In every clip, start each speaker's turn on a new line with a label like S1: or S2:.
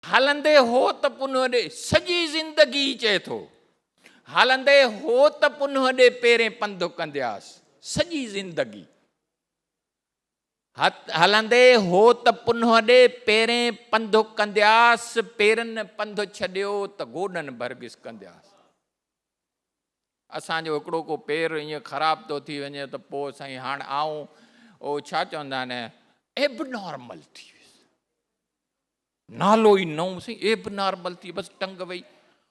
S1: هلندي هوت پنهون ڏي، سڄي زندگي چئي ٿو، هلندي هوت پنهون ڏي پيرين پنڌ ڪندياس، سڄي زندگي. هلندي هوت پنهون ڏي پيرين پنڌ ڪندياس، پيرن پنڌ ڇڏيو ته گوڏن ڀر گسڪندياس. اسان جو هڪڙو ڪو پير ائين خراب ٿو ٿي وڃي ته پوء سائين هاڻ آئون او ڇا چوندا آهن ايبنارمل ٿي ويس. نالو ئي نئون سائين ايب نارمل ٿي بس ٽنگ وئي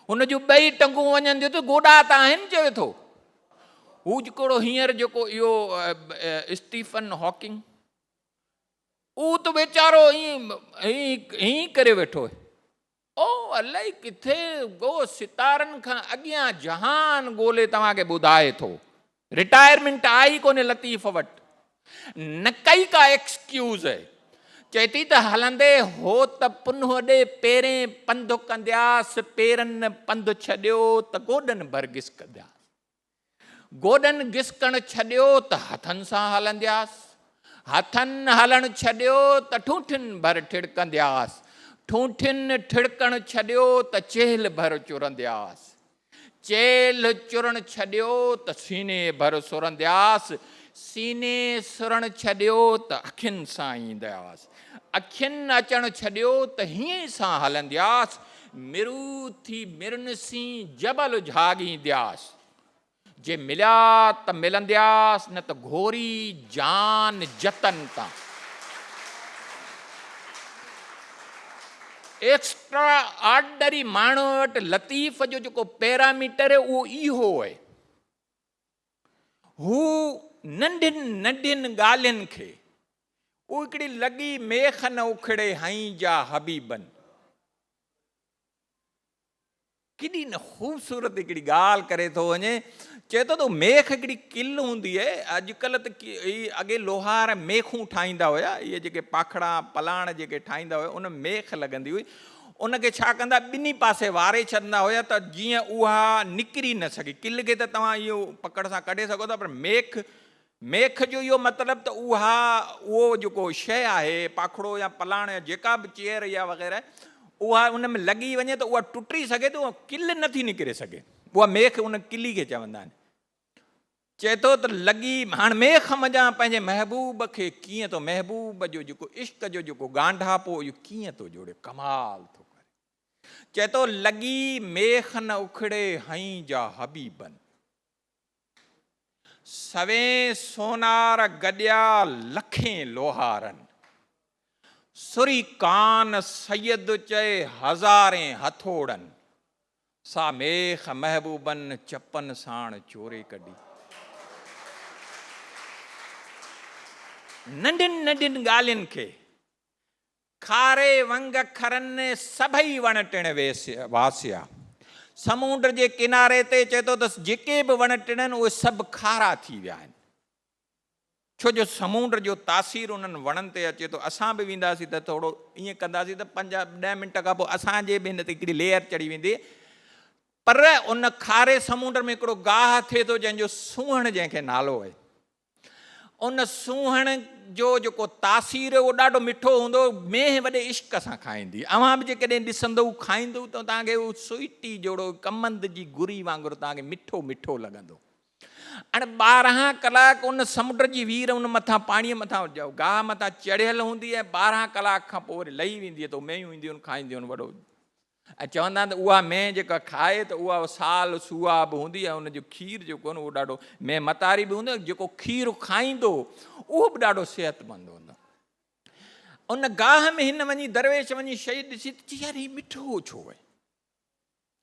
S1: هن جون ٻئي ٽنگون وڃن ٿيون ته گوڏا ته آهن چوي ٿو هو جيڪو هينئر جيڪو اهو اسٽيفن هاڪنگ اهو ته ويچارو ائين ائين ڪري ويٺو او الائي ڪٿي گو ستارن کان اڳيان جهان ڳولي توهان کي ٻڌائي ٿو رٽائرمينٽ آئي ڪونهي لطيف وٽ نه ڪئي ڪا ايڪسڪيوز چئي ٿي ته هلندي هوت پنهون ڏي پيرين پنڌ ڪندياس پيرن پنڌ ڇڏيو ته گوڏن ڀر گسڪندياس گوڏن گسڪڻ ڇڏيو ته هٿن سان هلندياس هٿن هلڻ ڇڏيو ته ٺونٺين ڀر ٺڙڪندياس ٺونٺين ٺڙڪڻ ڇڏيو ته چيلهه ڀر چرندياس چيلهه چرڻ ڇڏيو ته سيني ڀر سرندياس، سيني سرڻ ڇڏيو ته اکين سان ايندياس، اکين اچڻ ڇڏيو ته هينئين سان هلندياس، مرو ٿي مرن سين جبل جهاڳيندياس، جي مليا ته ملندياس نه ته گهوري جان جتن تان. ايڪسٽرا آرڊنري ماڻهوء وٽ لطيف جو جيڪو پيراميٽر اهو اهو آهي. هو ننڍين ننڍين ڳالهين کي اهو هڪڙي لڳي ميخ نه اکڙي هنئين جا حبيبن. ڪيڏي نه خوبصورت هڪڙي ڳالهه ڪري ٿو وڃي. چئي ٿو ته ميخ هڪڙي ڪل هوندي آهي. اڄڪلهه ته هي اڳي لوهار ميخون ٺاهيندا هيا. اهي جيڪي پاکڙا پلاڻ جيڪي ٺاهيندا هيا ان ۾ ميخ لڳندي هئي. ان کي ڇا ڪندا ٻنهي پاسي واري ڇڏندا هيا ته جيئن اها نڪري نه سگهي. ڪل کي ته توهان اهو پڪڙ سان ڪڍي سگهو ٿا پر ميخ ميخ جو اهو مطلب ته اها اهو جيڪو شيء آهي پاکڙو يا پلاڻ يا جيڪا به چيئر يا وغيره اها ان ۾ لڳي وڃي ته اها ٽٽي سگهي ٿي اها ڪل نه ٿي نڪري سگهي اها ميخ ان ڪلي کي چوندا آهن چئي ٿو ته لڳي هاڻ ميخ منجهان پنهنجي محبوب کي ڪيئن ٿو محبوب جو جيڪو عشق جو جيڪو ڳانڍاپو اهو ڪيئن ٿو جوڙي ڪمال ٿو ڪري چئي ٿو لڳي ميخ نه اکڙي هئين جا حبيبن سوين سونار گڏيا لکين لوهارن. سري ڪان سيد چئي هزارين هٿوڙن. سا ميخ محبوبن چپن ساڻ چوري ڪڍي. ننڍين ننڍين ڳالهين کي کاري ونگ کرن سڀئي وڻ ٽڻ واسيا. سمونڊ جي ڪناري تي چئي ٿو ته جيڪي به وڻ ٽڻ آهن اهي سڀ کارا ٿي ويا آهن. ڇو جو سمونڊ جو تاثير انهن وڻن تي اچي ٿو. اسان به وينداسين ته ٿورو ائين ڪنداسين ته پنج ڏهه منٽ کان پوء اسان جي به هن تي هڪڙي ليئر چڙهي ويندي. پر ان کاري سمونڊ ۾ هڪڙو گاهه ٿئي ٿو جنهن جو سونهڻ جنهن کي نالو آهي. ان سونهڻ جو جيڪو تاثير اهو ڏاڍو مٺو هوندو، مينهن وڏي عشق سان کائيندي. اوهان به جيڪڏهن ڏسندؤ، کائيندؤ ته توهان کي اهو سوئٽي جهڙو ڪمند جي گري وانگر توهان کي مٺو مٺو لڳندو. هاڻي 12 ڪلاڪ ان سمنڊ جي وير ان مٿان پاڻيء مٿان گاهه مٿان چڙهيل هوندي ۽ 12 ڪلاڪ کان پوء وري لهي ويندي ته مينهيون اينديون آهن کائينديون آهن وڏو ۽ چوندا آهن ته اها مينهن جيڪا کائي ته اها سال سوها به هوندي ۽ ان جو کير جيڪو آهي نه اهو ڏاڍو مينهن متاري به هوندي ۽ جيڪو کير کائيندو اهو به ڏاڍو صحتمند هوندو. ان گاهه ۾ هن وڃي درويش وڃي شيء ڏسي ته چي يار هي مٺو ڇو آهي؟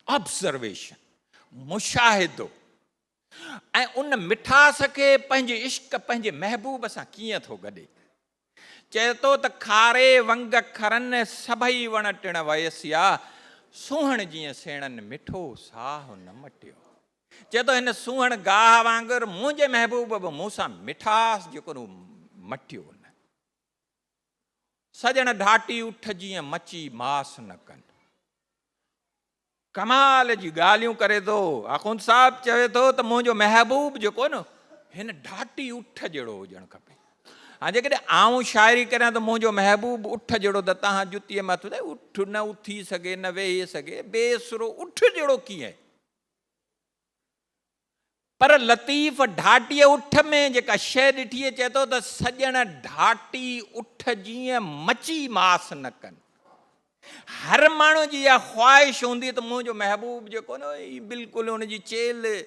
S1: آبزرويشن، مشاهدو، ۽ ان مٺاس کي پنهنجي عشق پنهنجي محبوب سان ڪيئن ٿو گڏي؟ چئي ٿو ته کاري ونگ کرن سڀئي وڻ ٽڻ ويسيا، سونهڻ جيئن سيڻن مٺو ساهه نه مٽيو. چئي ٿو هن سونهڻ گاهه وانگر منهنجي محبوب به مون سان مٺاس جيڪو نه مٽيو نه. سڄڻ ڍاٽي اٺ جيئن مچي ماس نه ڪن. ڪمال جي ڳالهيون ڪري ٿو. آخوند صاحب چوي ٿو ته منهنجو محبوب جيڪو نه هن ڍاٽي اٺ جهڙو هجڻ کپي. هاڻ جيڪڏهن آئون شاعري ڪريان ته منهنجو محبوب اٺ جهڙو ته تهان جتيء ۾ هٿ وڌائي اٺ نه اٿي سگهي نه ويهي سگهي، بي سرو اٺ جهڙو ڪيئن؟ پر لطيف ڍاٽيء اٺ ۾ جيڪا شيء ڏٺي چئي ٿو ته سڄڻ ڍاٽي اٺ جيئن مچي ماس نه ڪن. هر ماڻهو جي اها خواهش هوندي ته منهنجو محبوب جيڪو نه هي بلڪل ان جي چيلهه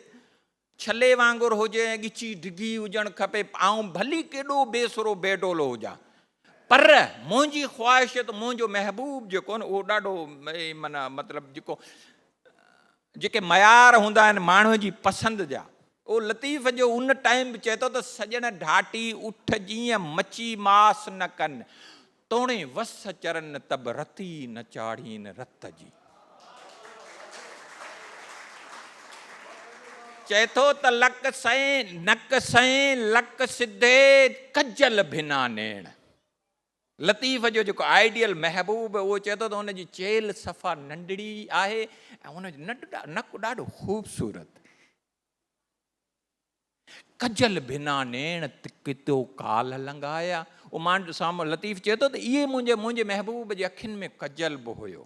S1: ڇلي وانگر هجي ۽ ڳچي ڊگهي هجڻ کپي، آئون ڀلي ڪيڏو بي سرو بي ڊولو هجان پر منهنجي خواهش ته منهنجو محبوب جيڪو نه اهو ڏاڍو معنيٰ مطلب جيڪو جيڪي معيار هوندا آهن ماڻهوء جي پسند جا، اهو لطيف جو ان ٽائيم به چئي ٿو ته سڄڻ ڍاٽي اٺ جيئن مچي ماس نه ڪن، توڻي وس چرن ته به رتي نه چاڙهين رت جي. چئي ٿو ته لڪ سئين نڪ سئين لڪ سڌي ڪجل ڀنا نيڻ. لطيف جو جيڪو آئيڊيل محبوب اهو چئي ٿو ته ان جي چيلهه صفا ننڍڙي آهي ۽ ان جو نڪ ڏاڍو خوبصورت. ڪجل بنا نيڻ ڪتو ڪالهه لنگهايا. اهو مان سامهون لطيف چئي ٿو ته اهي منهنجي منهنجي محبوب جي اکين ۾ ڪجل به هيو.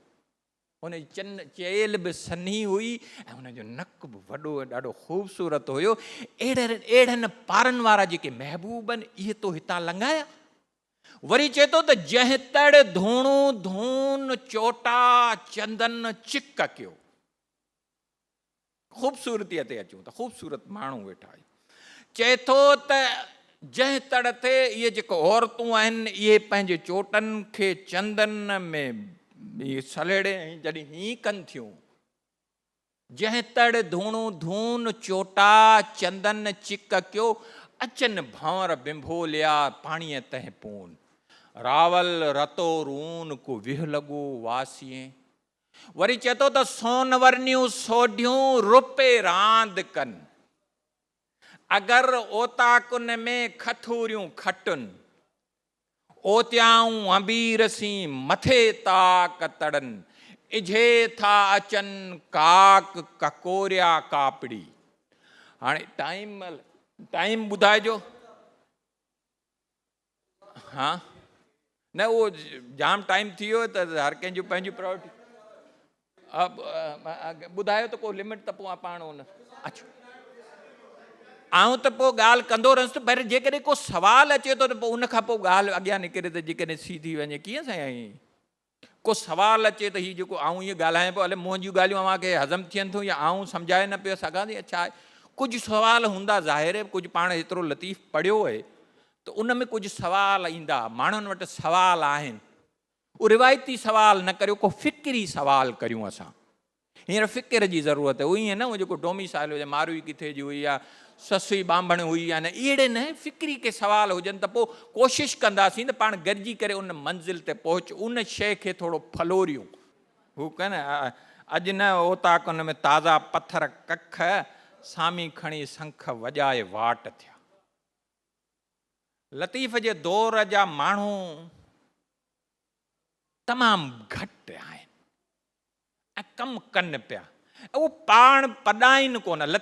S1: ان جي چن چيلهه به سنهي هئي ۽ ان جو نڪ به وڏو ۽ ڏاڍو خوبصورت هيو. اهڙن اهڙن پارن وارا جيڪي محبوب آهن اهي تو هتان لنگهايا. وري چئي ٿو ته جنهن تڙ ڌوڻو ڌون چوٽا چندن چڪ ڪيو. خوبصورتيء تي اچون ته خوبصورت ماڻهو ويٺا آهيون. چئي ٿو ته جنهن تڙ تي اهي جيڪي عورتون آهن اهي پنهنجي چوٽن کي چندن ۾ سلهڙي ۽ جڏهن هيئن ڪن ٿيون. جنهن تڙ ڌوڻو ڌون چوٽا چندن چڪ ڪيو، اچن ڀنور بنڀوليا پاڻيء تنهن پون. راول رتو رون ڪو ويهه لڳو واسيين. وري چئي ٿو ته سون ورنيون سوڍيون روپي راند ڪن. اگر اوطاقن ۾ کٿوريون کٽن. اوتيائون عنبير سين مٿي طاق تڙن، اجهي ٿا اچن ڪاڪ ڪڪوريا ڪاپڙي. هاڻي ٽائيم ٽائيم ٻڌائجو. ها نه اهو جام ٽائيم ٿي ويو ته هر ڪنهن جون پنهنجون پرائرٽي ٻڌايو ته ڪو لمٽ ته پوء پاڻ ان اڇا آئون ته پوء ڳالهه ڪندو رهندس پر جيڪڏهن ڪو سوال اچي ٿو ته پوء ان کان پوء ڳالهه اڳيان نڪري ته جيڪڏهن سي ٿي وڃي ڪيئن سائين ڪو سوال اچي ته هي جيڪو آئون ائين ڳالهايان پيو الائي منهنجون ڳالهيون اوهان کي هضم ٿين ٿيون يا آئون سمجهائي نه پيو سگهان يا ڇا ڪجهه سوال هوندا ظاهر آهي ڪجهه پاڻ ايترو لطيف پڙهيو آهي ته ان ۾ ڪجهه سوال ايندا ماڻهن وٽ سوال آهن اهو روايتي سوال نه ڪريو ڪو فڪري سوال ڪريون اسان هينئر فڪر جي ضرورت آهي اهو ائين نه جيڪو ڊوميسائل هجي ماروي ڪٿي جي هئي يا سسئي ٻانڀڻ هئي يا نه اهڙي نه فڪري ڪي سوال هجن ته پوء ڪوشش ڪنداسين ته پاڻ گڏجي ڪري ان منزل تي پهچ ان شيء کي ٿورو ڦلوريون. هو ڪن اڄ نه اوطاقن ۾ تازا پٿر ڪک سامي کڻي سنک وڄائي واٽ ٿيا. لطيف جي دور جا ماڻهو تمام گهٽ آهن ۽ ڪم ڪن پيا. اهو پاڻ پڏائين ڪونه.